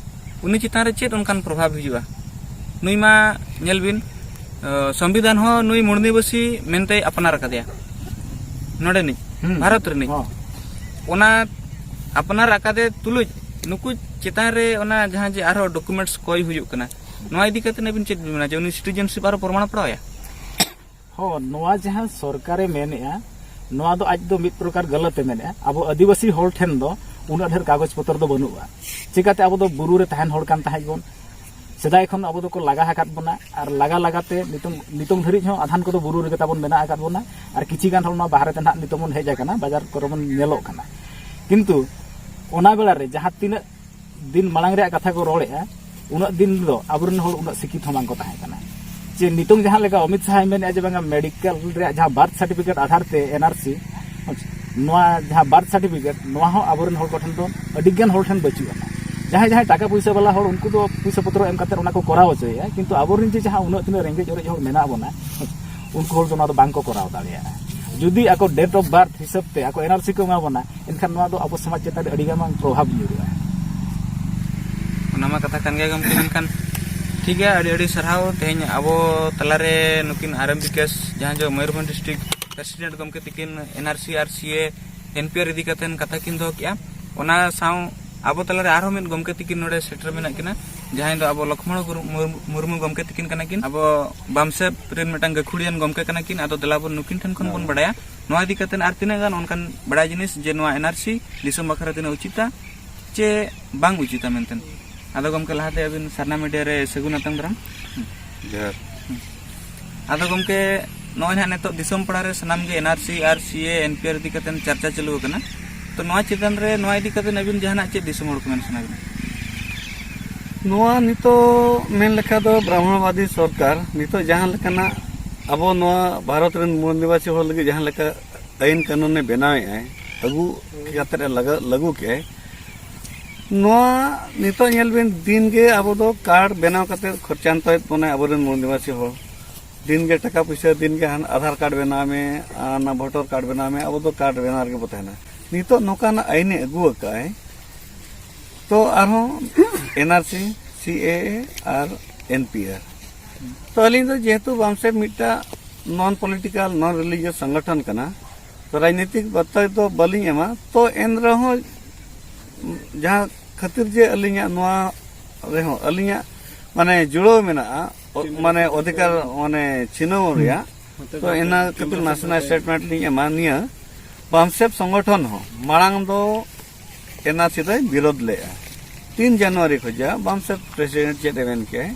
ᱩᱱᱤ ᱪᱮᱛᱟᱱ ᱨᱮ ᱪᱮᱫ ᱚᱱᱠᱟᱱ ᱯᱨᱚᱵᱷᱟᱵᱽ ᱦᱤᱡᱩᱜᱼᱟ? ᱱᱩᱭ ᱢᱟ ᱧᱮᱞ ᱵᱤᱱ, ᱟᱸ, ᱥᱚᱝᱵᱤᱫᱷᱟᱱ ᱦᱚᱸ ᱱᱩᱭ ᱢᱩᱲᱱᱤᱵᱟᱹᱥᱤ ᱢᱮᱱᱛᱮᱭ ᱟᱯᱱᱟᱨ ᱟᱠᱟᱫᱮᱭᱟ, ᱱᱚᱰᱮᱱᱤᱡ, ᱦᱩᱸ᱾ ᱵᱷᱟᱨᱚᱛ ᱨᱤᱱᱤᱡ᱾ ᱦᱚᱸ᱾ ᱚᱱᱟ ᱟᱯᱱᱟᱨ ᱟᱠᱟᱫᱮ ᱛᱩᱞᱩᱡ ᱱᱩᱠᱩ ᱪᱮᱛᱟᱱ ᱨᱮ ᱚᱱᱟ ᱡᱟᱦᱟᱸ ᱡᱮ ᱟᱨᱦᱚᱸ ᱰᱚᱠᱩᱢᱮᱱᱴᱥ ᱠᱚᱭ ᱦᱩᱭᱩᱜ ᱠᱟᱱᱟ, ᱱᱚᱣᱟ ᱤᱫᱤ ᱠᱟᱛᱮ ᱟᱹᱵᱤᱱ ᱪᱮᱫ ᱵᱤᱱ ᱢᱮᱱᱟ ᱡᱮ ᱩᱱᱤ ᱥᱤᱴᱤᱡᱮᱱᱥᱤᱯ ᱟᱨᱦᱚᱸ ᱯᱨᱚᱢᱟᱬ ᱯᱟᱲᱟᱣᱟᱭᱟ? ᱦᱚᱸ, ᱱᱚᱣᱟ ᱡᱟᱦᱟᱸ ᱥᱚᱨᱠᱟᱨᱮ ᱢᱮᱱᱮᱜᱼᱟ, ᱱᱚᱣᱟ ᱫᱚ ᱟᱡ ᱫᱚ ᱢᱤᱫ ᱯᱨᱚᱠᱟᱨ ᱜᱟᱞᱟᱛ ᱮ ᱢᱮᱱᱮᱜᱼᱟ᱾ ᱟᱵᱚ ᱟᱹᱫᱤᱵᱟᱹᱥᱤ ᱦᱚᱲ ᱴᱷᱮᱱ ᱫᱚ ᱩᱱᱟᱹᱜ ᱰᱷᱮᱨ ᱠᱟᱜᱚᱡᱽ ᱯᱚᱛᱨᱚ ᱫᱚ ᱵᱟᱹᱱᱩᱜᱼᱟ᱾ ᱪᱤᱠᱟᱹᱛᱮ ᱟᱵᱚ ᱫᱚ ᱵᱩᱨᱩ ᱨᱮ ᱛᱟᱦᱮᱱ ᱦᱚᱲ ᱠᱟᱱ ᱛᱟᱦᱮᱸᱫ ᱵᱚᱱ? ᱥᱮᱫᱟᱭ ᱠᱷᱚᱱ ᱟᱵᱚ ᱫᱚᱠᱚ ᱞᱟᱜᱟ ᱟᱠᱟᱫ ᱵᱚᱱᱟ, ᱟᱨ ᱞᱟᱜᱟ ᱞᱟᱜᱟ ᱛᱮ ᱱᱤᱛᱚᱝ, ᱱᱤᱛᱚᱝ ᱫᱷᱟᱹᱨᱤᱡ ᱦᱚᱸ ᱟᱫᱷᱟᱱ ᱠᱚᱫᱚ ᱵᱩᱨᱩ ᱨᱮᱜᱮ ᱛᱟᱵᱚᱱ ᱢᱮᱱᱟᱜ ᱟᱠᱟᱫ ᱵᱚᱱᱟ, ᱟᱨ ᱠᱤᱪᱷᱤ ᱜᱟᱱ ᱦᱚᱲ ᱢᱟ ᱵᱟᱦᱨᱮ ᱛᱮ ᱱᱟᱦᱟᱜ ᱱᱤᱛᱚᱝ ᱵᱚᱱ ᱦᱮᱡ ᱟᱠᱟᱱᱟ, ᱵᱟᱡᱟᱨ ᱠᱚᱨᱮ ᱵᱚᱱ ᱧᱮᱞᱚᱜ ᱠᱟᱱᱟ᱾ ᱠᱤᱱᱛᱩ ᱚᱱᱟ ᱵᱮᱲᱟ ᱨᱮ ᱡᱟᱦᱟᱸ ᱛᱤᱱᱟᱹᱜ ᱫᱤᱱ ᱢᱟᱲᱟᱝ ᱨᱮᱭᱟᱜ ᱠᱟᱛᱷᱟ ᱠᱚ ᱨᱚᱲᱮᱜᱼᱟ, ᱩᱱᱟᱹᱜ ᱫᱤᱱ ᱫᱚ ᱟᱵᱚᱨᱮᱱ ᱦᱚᱲ ᱩᱱᱟᱹᱜ ᱥᱤᱠᱠᱷᱤᱛ ᱦᱚᱸ ᱵᱟᱝ ᱠᱚ ᱛᱟᱦᱮᱸ ᱠᱟᱱᱟ᱾ ᱡᱮ ᱱᱤᱛᱚᱝ ᱡᱟᱦᱟᱸ ᱞᱮᱠᱟ ᱚᱢᱤᱛ ᱥᱟᱦᱟᱭ ᱢᱮᱱᱮᱜᱼᱟ ᱡᱮ ᱵᱟᱝᱟ medical ᱨᱮᱭᱟᱜ ᱡᱟᱦᱟᱸ birth certificate ᱟᱫᱷᱟᱨ ᱛᱮ N R C, ᱱᱚᱣᱟ ᱡᱟᱦᱟᱸ birth certificate, ᱱᱚᱣᱟ ᱦᱚᱸ ᱟᱵᱚᱨᱮᱱ ᱦᱚᱲ ᱠᱚᱴᱷᱮᱱ ᱫᱚ ᱟᱹᱰᱤ ᱜᱟᱱ ᱦᱚᱲ ᱴᱷᱮᱱ ᱵᱟᱹᱪᱩᱜ ᱟᱱᱟ᱾ ᱡᱟᱦᱟᱸᱭ ᱡᱟᱦᱟᱸᱭ ᱴᱟᱠᱟ ᱯᱩᱭᱥᱟᱹ ᱵᱟᱞᱟ ᱦᱚᱲ, ᱩᱱᱠᱩ ᱫᱚ ᱯᱩᱭᱥᱟᱹ ᱯᱚᱛᱨᱚ ᱮᱢ ᱠᱟᱛᱮ ᱚᱱᱟ ᱠᱚ ᱠᱚᱨᱟᱣ ᱦᱚᱪᱚᱭᱮᱜᱼᱟ, ᱠᱤᱱᱛᱩ ᱟᱵᱚᱨᱮᱱ ᱡᱮ ᱡᱟᱦᱟᱸ ᱩᱱᱟᱹᱜ ᱛᱤᱱᱟᱹᱜ ᱨᱮᱸᱜᱮᱡ ᱚᱨᱮᱡ ᱦᱚᱲ ᱢᱮᱱᱟᱜ ᱵᱚᱱᱟ, ᱩᱱᱠᱩ ᱦᱚᱲ ᱫᱚ ᱱᱚᱣᱟ ᱫᱚ ᱵᱟᱝ ᱠᱚ ᱠᱚᱨᱟᱣ ᱫᱟᱲᱮᱭᱟᱜᱼᱟ᱾ ᱡᱩᱫᱤ ᱟᱠᱚ date of birth ᱦᱤᱥᱟᱹᱵ ᱛᱮ ᱟᱠᱚ N R C ᱠᱚ ᱮᱢᱟ ᱵᱚᱱᱟ, ᱮᱱᱠᱷᱟᱱ ᱱᱚᱣᱟ ᱫᱚ ᱟᱵᱚ ᱥᱚᱢᱟᱡᱽ ᱪᱮᱛᱟᱱ ᱨᱮ ᱟᱹᱰᱤ ᱜᱟᱱ ᱵᱟᱝ ᱯᱨᱚᱵᱷᱟᱵᱽ ᱧᱩᱨᱩᱜᱼᱟ᱾ ᱚᱱᱟ ᱢᱟ ᱠᱟᱛᱷᱟ ᱠᱟᱱ ᱜᱮᱭᱟ ᱜᱚᱢᱠᱮ, ᱢᱮᱱᱠᱷᱟᱱ ᱴᱷᱤᱠ ᱜᱮᱭᱟ, ᱟᱹᱰᱤ ᱟᱹᱰᱤ ᱥᱟᱨᱦᱟᱣ᱾ ᱛᱮᱦᱮᱧ ᱟᱵᱚ ᱛᱟᱞᱟᱨᱮ ᱱᱩᱠᱤᱱ R M Bikash, ᱡᱟᱦᱟᱸ ᱡᱚ ᱢᱚᱭᱩᱨᱵᱷᱚᱸᱡᱽ district president ᱜᱚᱢᱠᱮ ᱛᱤᱠᱤᱱ N R C R C A N P R ᱤᱫᱤ ᱠᱟᱛᱮᱱ ᱠᱟᱛᱷᱟ ᱠᱤᱱ ᱫᱚᱦᱚ ᱠᱮᱜᱼᱟ᱾ ᱚᱱᱟ ᱥᱟᱶ ᱟᱵᱚ ᱛᱟᱞᱟᱨᱮ ᱟᱨᱦᱚᱸ ᱢᱤᱫ ᱜᱚᱢᱠᱮ ᱛᱤᱠᱤᱱ ᱱᱚᱰᱮ ᱥᱮᱴᱮᱨ ᱢᱮᱱᱟᱜ ᱠᱤᱱᱟ, ᱡᱟᱦᱟᱸᱭ ᱫᱚ ᱟᱵᱚ ᱞᱚᱠᱷᱢᱚᱬ ᱜᱩᱨ-, ᱢᱩᱨ-, ᱢᱩᱨᱢᱩ ᱜᱚᱢᱠᱮ ᱛᱤᱠᱤᱱ ᱠᱟᱱᱟ ᱠᱤᱱ, ᱟᱵᱚ ᱵᱟᱢᱥᱮᱵ ᱨᱮᱱ ᱢᱤᱫᱴᱟᱝ ᱜᱟᱹᱠᱷᱩᱲᱤᱭᱟᱱ ᱜᱚᱢᱠᱮ ᱠᱟᱱᱟ ᱠᱤᱱ᱾ ᱟᱫᱚ ᱫᱮᱞᱟ ᱵᱚᱱ ᱱᱩᱠᱤᱱ ᱴᱷᱮᱱ ᱠᱷᱚᱱ ᱵᱚᱱ ᱵᱟᱲᱟᱭᱟ ᱱᱚᱣᱟ ᱤᱫᱤ ᱠᱟᱛᱮ ᱟᱨ ᱛᱤᱱᱟᱹᱜ ᱜᱟᱱ ᱚᱱᱠᱟᱱ ᱵᱟᱲᱟᱭ ᱡᱤᱱᱤᱥ ᱡᱮ ᱱᱚᱣᱟ N R C ᱫᱤᱥᱚᱢ ᱵᱟᱠᱷᱨᱟ ᱛᱤᱱᱟᱹᱜ ᱩᱪᱤᱛᱟ ᱪᱮ ᱵᱟᱝ ᱩᱪᱤᱛᱟ ᱢᱮᱱᱛᱮ᱾ ᱟᱫᱚ ᱜᱚᱢᱠᱮ, ᱞᱟᱦᱟᱛᱮ ᱟᱹᱵᱤᱱ ᱥᱟᱨᱱᱟ ᱢᱤᱰᱤᱭᱟ ᱨᱮ ᱥᱟᱹᱜᱩᱱ ᱟᱛᱟᱝ ᱫᱟᱨᱟᱢ᱾ ᱡᱚᱦᱟᱨ᱾ ᱟᱫᱚ ᱜᱚᱢᱠᱮ, ᱱᱚᱜᱼᱚᱭ ᱱᱟᱦᱟᱜ ᱱᱤᱛᱚᱜ ᱫᱤᱥᱚᱢ ᱯᱟᱲᱟ ᱨᱮ ᱥᱟᱱᱟᱢ ᱜᱮ N R C R C A N P R ᱤᱫᱤ ᱠᱟᱛᱮ ᱪᱟᱨᱪᱟ ᱪᱟᱹᱞᱩ ᱟᱠᱟᱱᱟ, ᱛᱚ ᱱᱚᱣᱟ ᱪᱮᱛᱟᱱ ᱨᱮ, ᱱᱚᱣᱟ ᱤᱫᱤ ᱠᱟᱛᱮ ᱟᱹᱵᱤᱱ ᱡᱟᱦᱟᱱᱟᱜ ᱪᱮᱫ ᱫᱤᱥᱚᱢ ᱦᱚᱲ ᱠᱚ ᱢᱮᱱ ᱥᱟᱱᱟ ᱵᱤᱱᱟ? ᱱᱚᱣᱟ ᱱᱤᱛᱚᱜ ᱢᱮᱱ ᱞᱮᱠᱷᱟ ᱫᱚ ᱵᱨᱟᱦᱢᱚᱬᱵᱟᱫᱤ ᱥᱚᱨᱠᱟᱨ ᱱᱤᱛᱚᱜ ᱡᱟᱦᱟᱸ ᱞᱮᱠᱟᱱᱟᱜ ᱟᱵᱚ ᱱᱚᱣᱟ ᱵᱷᱟᱨᱚᱛ ᱨᱮᱱ ᱢᱩᱞ ᱱᱤᱵᱟᱥᱤ ᱦᱚᱲ ᱞᱟᱹᱜᱤᱫ ᱡᱟᱦᱟᱸ ᱞᱮᱠᱟ ᱟᱹᱭᱤᱱ ᱠᱟᱹᱱᱩᱱᱮ ᱵᱮᱱᱟᱣᱮᱫᱼᱟᱭ, ᱟᱹᱜᱩ ᱠᱟᱛᱮᱫ ᱮ ᱞᱟᱜᱟ-, ᱞᱟᱹᱜᱩ ᱠᱮᱫᱼᱟᱭ, ᱱᱚᱣᱟ ᱱᱤᱛᱚᱜ ᱧᱮᱞ ᱵᱤᱱ, ᱫᱤᱱ ᱜᱮ ᱟᱵᱚ ᱫᱚ ᱠᱟᱨᱰ ᱵᱮᱱᱟᱣ ᱠᱟᱛᱮᱫ ᱠᱷᱚᱨᱪᱟᱱᱛᱚᱭᱮᱫ ᱵᱚᱱᱟᱭ ᱟᱵᱚᱨᱮᱱ ᱢᱩᱞ ᱱᱤᱵᱟᱥᱤ ᱦᱚᱲ᱾ ᱫᱤᱱ ᱜᱮ ᱴᱟᱠᱟ ᱯᱩᱭᱥᱟᱹ, ᱫᱤᱱ ᱜᱮ ᱦᱟᱱ-, ᱟᱫᱷᱟᱨ ᱠᱟᱨᱰ ᱵᱮᱱᱟᱣ ᱢᱮ, ᱟᱨ ᱚᱱᱟ ᱵᱷᱳᱴᱟᱨ ᱠᱟᱨᱰ ᱵᱮᱱᱟᱣ ᱢᱮ, ᱟᱵᱚ ᱫᱚ ᱠᱟᱨᱰ ᱵᱮᱱᱟᱣ ᱨᱮᱜᱮ ᱵᱚ ᱛᱟᱦᱮᱱᱟ᱾ ᱱᱤᱛᱚᱜ ᱱᱚᱝᱠᱟᱱᱟᱜ ᱟᱹᱭᱤᱱᱮ ᱟᱹᱜᱩ ᱟᱠᱟᱫᱼᱟᱭ, ᱛᱚ ᱟᱨᱦᱚᱸ N R C, C A A R N P R᱾ ᱛᱚ ᱟᱹᱞᱤᱧ ᱫᱚ ᱡᱮᱦᱮᱛᱩ ᱵᱟᱢᱥᱮᱵ ᱢᱤᱫᱴᱟᱝ non political, non religious ᱥᱚᱝᱜᱚᱴᱷᱚᱱ ᱠᱟᱱᱟ, ᱛᱚ ᱨᱟᱡᱽᱱᱤᱛᱤᱠ ᱵᱟᱨᱛᱟ ᱫᱚ ᱵᱟᱹᱞᱤᱧ ᱮᱢᱟ᱾ ᱛᱚ ᱮᱱ ᱨᱮᱦᱚᱸ ᱡᱟᱦᱟᱸ ᱠᱷᱟᱹᱛᱤᱨ ᱡᱮ ᱟᱹᱞᱤᱧᱟᱜ ᱱᱚᱣᱟ ᱨᱮᱦᱚᱸ ᱟᱹᱞᱤᱧᱟᱜ ᱢᱟᱱᱮ ᱡᱩᱲᱟᱹᱣ ᱢᱮᱱᱟᱜᱼᱟ, ᱚ-, ᱢᱟᱱᱮ ᱚᱫᱷᱤᱠᱟᱨ ᱢᱟᱱᱮ ᱪᱷᱤᱱᱟᱹᱣ ᱨᱮᱭᱟᱜ, ᱛᱚ ᱤᱱᱟᱹ ᱠᱷᱟᱹᱛᱤᱨ ᱱᱟᱥᱮᱱᱟᱜ ᱥᱴᱮᱴᱢᱮᱱᱴ ᱞᱤᱧ ᱮᱢᱟ᱾ ᱱᱤᱭᱟᱹ ᱵᱟᱢᱥᱮᱯ ᱥᱚᱝᱜᱚᱴᱷᱚᱱ ᱦᱚᱸ ᱢᱟᱲᱟᱝ ᱫᱚ ᱮᱱᱟᱨᱥᱤ ᱫᱚᱭ ᱵᱤᱨᱳᱫᱷ ᱞᱮᱫᱼᱟ᱾ ᱛᱤᱱ ᱡᱟᱱᱩᱣᱟᱨᱤ ᱠᱷᱚᱱᱟᱜ ᱵᱟᱢᱥᱮᱯ ᱯᱨᱮᱥᱤᱰᱮᱱᱴ ᱪᱮᱫ ᱮ ᱢᱮᱱ ᱠᱮᱜᱼᱟ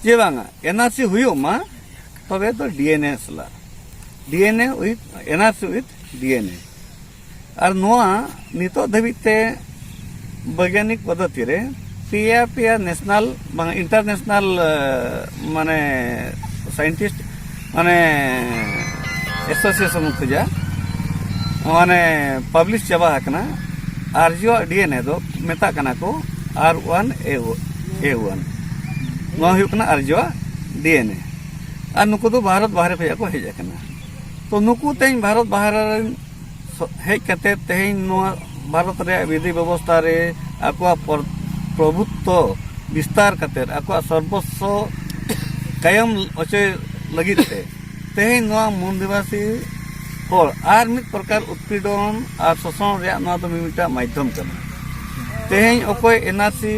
ᱡᱮ ᱵᱟᱝᱟ, ᱮᱱᱟᱨᱥᱤ ᱦᱩᱭᱩᱜ ᱢᱟ, ᱛᱚᱵᱮ ᱫᱚ ᱰᱤᱮᱱᱮ ᱥᱟᱞᱟᱜ, ᱰᱤᱮᱱᱮ ᱩᱭᱤᱛᱷ ᱮᱱᱟᱨᱥᱤ ᱩᱭᱤᱛᱷ ᱰᱤᱮᱱᱮ᱾ ᱟᱨ ᱱᱚᱣᱟ ᱱᱤᱛᱚᱜ ᱫᱷᱟᱹᱵᱤᱡ ᱛᱮ ᱵᱳᱭᱜᱟᱱᱤᱠ ᱯᱚᱫᱽᱫᱷᱚᱛᱤ ᱨᱮ ᱯᱮᱭᱟ ᱯᱮᱭᱟ ᱱᱮᱥᱱᱟᱞ ᱵᱟᱝ ᱤᱱᱴᱟᱨᱱᱮᱥᱱᱟᱞ, ᱮ, ᱢᱟᱱᱮ ᱥᱟᱭᱮᱱᱴᱤᱥᱴ ᱢᱟᱱᱮ ᱮᱥᱳᱥᱤᱭᱮᱥᱚᱱ ᱠᱷᱚᱱᱟᱜ ᱢᱟᱱᱮ ᱯᱟᱵᱽᱞᱤᱥ ᱪᱟᱵᱟ ᱟᱠᱟᱱᱟ᱾ ᱟᱨᱡᱚᱣᱟᱜ ᱰᱤᱮᱱᱮ ᱫᱚ ᱢᱮᱛᱟᱜ ᱠᱟᱱᱟ ᱠᱚ ᱟᱨ ᱳᱣᱟᱱ ᱮ ᱳᱣᱟᱱ᱾ ᱱᱚᱣᱟ ᱦᱩᱭᱩᱜ ᱠᱟᱱᱟ ᱟᱨᱡᱚᱣᱟᱜ ᱰᱤᱮᱱᱮ᱾ ᱟᱨ ᱱᱩᱠᱩ ᱫᱚ ᱵᱷᱟᱨᱚᱛ ᱵᱟᱦᱨᱮ ᱠᱷᱚᱱᱟᱜ ᱠᱚ ᱦᱮᱡ ᱟᱠᱟᱱᱟ᱾ ᱛᱚ ᱱᱩᱠᱩ ᱛᱮᱦᱮᱧ ᱵᱷᱟᱨᱚᱛ ᱵᱟᱦᱨᱮ ᱨᱮᱱ ᱥᱚ-, ᱦᱮᱡ ᱠᱟᱛᱮ ᱛᱮᱦᱮᱧ ᱱᱚᱣᱟ ᱵᱷᱟᱨᱚᱛ ᱨᱮᱭᱟᱜ ᱵᱤᱫᱷᱤ ᱵᱮᱵᱚᱥᱛᱷᱟ ᱨᱮ ᱟᱠᱚᱣᱟᱜ ᱯᱚᱨ-, ᱯᱨᱚᱵᱷᱩᱛᱛᱚ ᱵᱤᱥᱛᱟᱨ ᱠᱟᱛᱮ ᱟᱠᱚᱣᱟᱜ ᱥᱚᱨᱵᱚᱥᱥᱚ ᱠᱟᱭᱚᱢ ᱚᱪᱚᱭ ᱞᱟᱹᱜᱤᱫ ᱛᱮ ᱛᱮᱦᱮᱧ ᱱᱚᱣᱟ ᱢᱩᱞ ᱱᱤᱵᱟᱥᱤ ᱦᱚᱲ ᱟᱨ ᱢᱤᱫ ᱯᱨᱚᱠᱟᱨ ᱩᱛᱯᱤᱰᱚᱱ ᱟᱨ ᱥᱳᱥᱚᱱ ᱨᱮᱭᱟᱜ ᱱᱚᱣᱟ ᱫᱚ ᱢᱤᱢᱤᱫᱴᱟᱝ ᱢᱟᱫᱽᱫᱷᱚᱢ ᱠᱟᱱᱟ᱾ ᱛᱮᱦᱮᱧ ᱚᱠᱚᱭ ᱮᱱᱟᱨᱥᱤ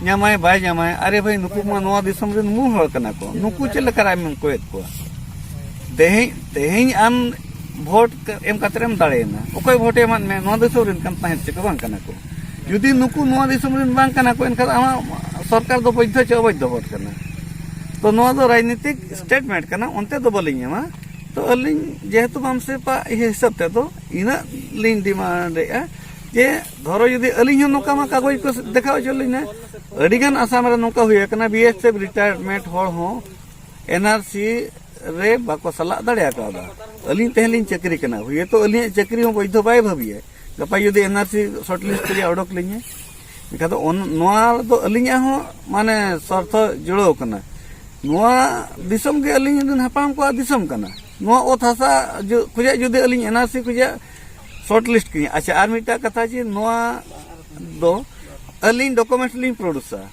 ᱧᱟᱢᱟᱭ ᱵᱟᱭ ᱧᱟᱢᱟᱭ, ᱟᱨᱮ ᱵᱷᱟᱹᱭ, ᱱᱩᱠᱩ ᱢᱟ ᱱᱚᱣᱟ ᱫᱤᱥᱚᱢ ᱨᱮᱱ ᱢᱩᱞ ᱦᱚᱲ ᱠᱟᱱᱟ ᱠᱚ, ᱱᱩᱠᱩ ᱪᱮᱫ ᱞᱮᱠᱟ ᱨᱮ ᱟᱢᱮᱢ ᱠᱚᱭᱮᱫ ᱠᱚᱣᱟ? ᱛᱮᱦᱮᱧ, ᱛᱮᱦᱮᱧ ᱟᱢ ᱵᱷᱳᱴ ᱮᱢ ᱠᱟᱛᱮ ᱮᱢ ᱫᱟᱲᱮᱭᱮᱱᱟ, ᱚᱠᱚᱭ ᱵᱷᱳᱴ ᱮ ᱮᱢᱟᱫ ᱢᱮ? ᱱᱚᱣᱟ ᱫᱤᱥᱚᱢ ᱨᱮᱱ ᱠᱟᱱ ᱛᱟᱦᱮᱸᱫ ᱪᱮ ᱠᱚ ᱵᱟᱝ ᱠᱟᱱᱟ ᱠᱚ? ᱡᱩᱫᱤ ᱱᱩᱠᱩ ᱱᱚᱣᱟ ᱫᱤᱥᱚᱢ ᱨᱮᱱ ᱵᱟᱝ ᱠᱟᱱᱟ ᱠᱚ, ᱮᱱᱠᱷᱟᱱ ᱟᱢᱟᱜ ᱥᱚᱨᱠᱟᱨ ᱫᱚ ᱵᱚᱭᱫᱷᱚ ᱪᱮ ᱚᱵᱚᱭᱫᱷᱚ ᱵᱷᱳᱴ ᱠᱟᱱᱟ? ᱛᱚ ᱱᱚᱣᱟ ᱫᱚ ᱨᱟᱡᱽᱱᱤᱛᱤᱠ ᱥᱴᱮᱴᱢᱮᱱᱴ ᱠᱟᱱᱟ, ᱚᱱᱛᱮ ᱫᱚ ᱵᱟᱹᱞᱤᱧ ᱮᱢᱟ᱾ ᱛᱚ ᱟᱹᱞᱤᱧ ᱡᱮᱦᱮᱛᱩ ᱵᱟᱢᱥᱮᱯᱟᱜ ᱤᱭᱟᱹ ᱦᱤᱥᱟᱹᱵ ᱛᱮᱫᱚ ᱤᱱᱟᱹᱜ ᱞᱤᱧ ᱰᱤᱢᱟᱱᱰ ᱮᱫᱼᱟ ᱡᱮ ᱫᱷᱚᱨᱚ ᱡᱩᱫᱤ ᱟᱹᱞᱤᱧ ᱦᱚᱸ ᱱᱚᱝᱠᱟ ᱢᱟ ᱠᱟᱜᱚᱡᱽ ᱠᱚ ᱫᱮᱠᱷᱟᱣ ᱦᱚᱪᱚ ᱞᱤᱧᱟ, ᱟᱹᱰᱤᱜᱟᱱ ᱟᱥᱟᱢ ᱨᱮ ᱱᱚᱝᱠᱟ ᱦᱩᱭ ᱟᱠᱟᱱᱟ, ᱵᱤᱮᱥᱮᱯ ᱨᱤᱴᱟᱭᱟᱨᱢᱮᱱᱴ ᱦᱚᱲ ᱦᱚᱸ ᱮᱱᱟᱨᱥᱤ ᱨᱮ ᱵᱟᱠᱚ ᱥᱟᱞᱟᱜ ᱫᱟᱲᱮ ᱠᱟᱣᱫᱟ᱾ ᱟᱹᱞᱤᱧ ᱛᱮᱦᱮᱧ ᱞᱤᱧ ᱪᱟᱹᱠᱨᱤ ᱠᱟᱱᱟ, ᱦᱩᱭᱛᱚ ᱟᱹᱞᱤᱧᱟᱜ ᱪᱟᱹᱠᱨᱤ ᱦᱚᱸ ᱵᱚᱭᱫᱷᱚ ᱵᱟᱭ ᱵᱷᱟᱹᱵᱤᱭᱟ᱾ ᱜᱟᱯᱟ ᱡᱩᱫᱤ ᱮᱱᱟᱨᱥᱤ ᱥᱚᱨᱴ ᱞᱤᱥᱴ ᱨᱮᱭᱟᱜ ᱚᱰᱚᱠ ᱞᱤᱧᱟ, ᱮᱱᱠᱷᱟᱱ ᱫᱚ ᱚᱱ-, ᱱᱚᱣᱟ ᱫᱚ ᱟᱹᱞᱤᱧᱟᱜ ᱦᱚᱸ ᱢᱟᱱᱮ ᱥᱟᱨᱛᱷᱚ ᱡᱩᱲᱟᱹᱣ ᱠᱟᱱᱟ᱾ ᱱᱚᱣᱟ ᱫᱤᱥᱚᱢ ᱜᱮ ᱟᱹᱞᱤᱧ ᱨᱮᱱ ᱦᱟᱯᱲᱟᱢ ᱠᱚᱣᱟᱜ ᱫᱤᱥᱚᱢ ᱠᱟᱱᱟ᱾ ᱱᱚᱣᱟ ᱚᱛ ᱦᱟᱥᱟ ᱡᱩ-, ᱠᱷᱚᱡᱟᱜ ᱡᱩᱫᱤ ᱟᱹᱞᱤᱧ ᱮᱱᱟᱨᱥᱤ ᱠᱷᱚᱡᱟᱜ ᱥᱚᱨᱴ ᱞᱤᱥᱴ ᱠᱤᱧᱟ, ᱟᱪᱪᱷᱟ, ᱟᱨ ᱢᱤᱫᱴᱟᱝ ᱠᱟᱛᱷᱟ ᱡᱮ ᱱᱚᱣᱟ ᱫᱚ ᱟᱹᱞᱤᱧ ᱰᱚᱠᱩᱢᱮᱱᱴᱥ ᱞᱤᱧ ᱯᱨᱚᱰᱩᱥᱟ,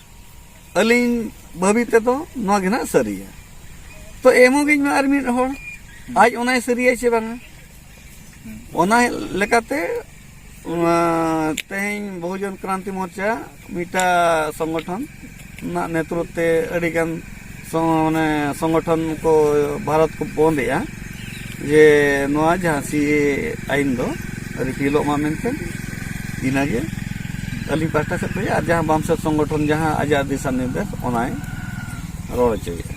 ᱟᱹᱞᱤᱧ ᱵᱷᱟᱹᱵᱤ ᱛᱮᱫᱚ ᱱᱚᱣᱟ ᱜᱮ ᱱᱟᱦᱟᱜ ᱥᱟᱹᱨᱤᱭᱟ᱾ ᱛᱚ ᱮᱢᱚᱜᱤᱧ ᱢᱟ ᱟᱨ ᱢᱤᱫ ᱦᱚᱲ, ᱟᱡ ᱚᱱᱟᱭ ᱥᱟᱹᱨᱤᱭᱟᱭ ᱪᱮ ᱵᱟᱝᱟ? ᱚᱱᱟ ᱞᱮᱠᱟᱛᱮ, ᱚᱱᱟ ᱛᱮᱦᱮᱧ ᱵᱚᱦᱩᱡᱚᱱ ᱠᱨᱟᱱᱛᱤ ᱢᱳᱨᱪᱟ ᱢᱤᱫᱴᱟᱝ ᱥᱚᱝᱜᱚᱴᱷᱚᱱ ᱨᱮᱱᱟᱜ ᱱᱮᱛᱨᱚᱛᱛᱮ ᱟᱹᱰᱤᱜᱟᱱ ᱥᱚᱝ- ᱢᱟᱱᱮ ᱥᱚᱝᱜᱚᱴᱷᱚᱱ ᱠᱚ ᱵᱷᱟᱨᱚᱛ ᱠᱚ ᱵᱚᱱᱫ ᱮᱜᱼᱟ, ᱡᱮ ᱱᱚᱣᱟ ᱡᱟᱦᱟᱸ ᱥᱤ ᱮ ᱟᱭᱤᱱ ᱫᱚ ᱨᱤᱯᱤᱞᱚᱜ ᱢᱟ ᱢᱮᱱᱛᱮ᱾ ᱤᱱᱟᱹᱜᱮ ᱟᱹᱞᱤᱧ ᱯᱟᱦᱴᱟ ᱥᱮᱫ ᱠᱷᱚᱱ, ᱟᱨ ᱡᱟᱦᱟᱸ ᱵᱟᱢ ᱥᱮᱫ ᱥᱚᱝᱜᱚᱴᱷᱚᱱ ᱡᱟᱦᱟᱸ ᱟᱡᱟᱜ ᱫᱤᱥᱟ ᱱᱤᱨᱫᱮᱥ, ᱚᱱᱟᱭ ᱨᱚᱲ ᱦᱚᱪᱚᱭᱮᱫᱼᱟ᱾